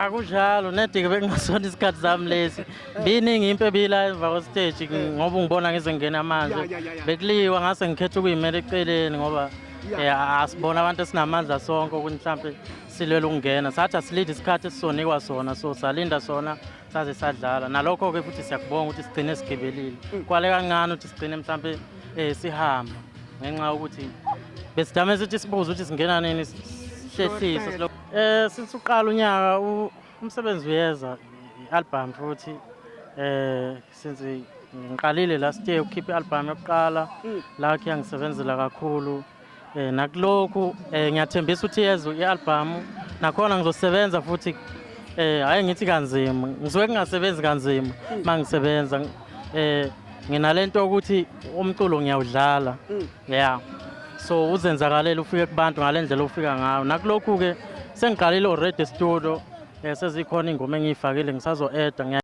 Akunjalo nedike, bekungasona isikhathi sami lesi. Biningi impi ebila emva kwesiteji ngoba ungibona ngize ngingena manje. Bekuliwa, ngase ngikhetha ukuyimela eceleni ngoba asibona abantu esinamandla sonke ukuthi mhlampe silwele ukungena. Sathi asilinde isikhathi esizonikwa sona, so salinda sona saze sadlala. Nalokho-ke futhi siyakubonga ukuthi sigcine sigibelile. Kwale kancane ukuthi sigcine mhlampe sihamba ngenxa yokuthi besidame sithi sibuze ukuthi singena nini, sihlehlise. Since uqala unyaka umsebenzi uyeza, i-album futhi since ngiqalile last year ukukhipha i-album yokuqala la kuyangisebenzela kakhulu. Nakulokhu ngiyathembisa ukuthi yeza i-album, nakhona ngizosebenza futhi. Hayi, ngithi kanzima, ngisuke ngingasebenzi kanzima mangisebenza. Nginalento ukuthi umculo ngiyawudlala, yeah, so uzenzakalela ufike kubantu ngale ndlela ofika ngayo. Nakulokhu-ke sengiqalile already estudio, sezikhona iy'ngoma engiy'fakile, ngisazo-eda.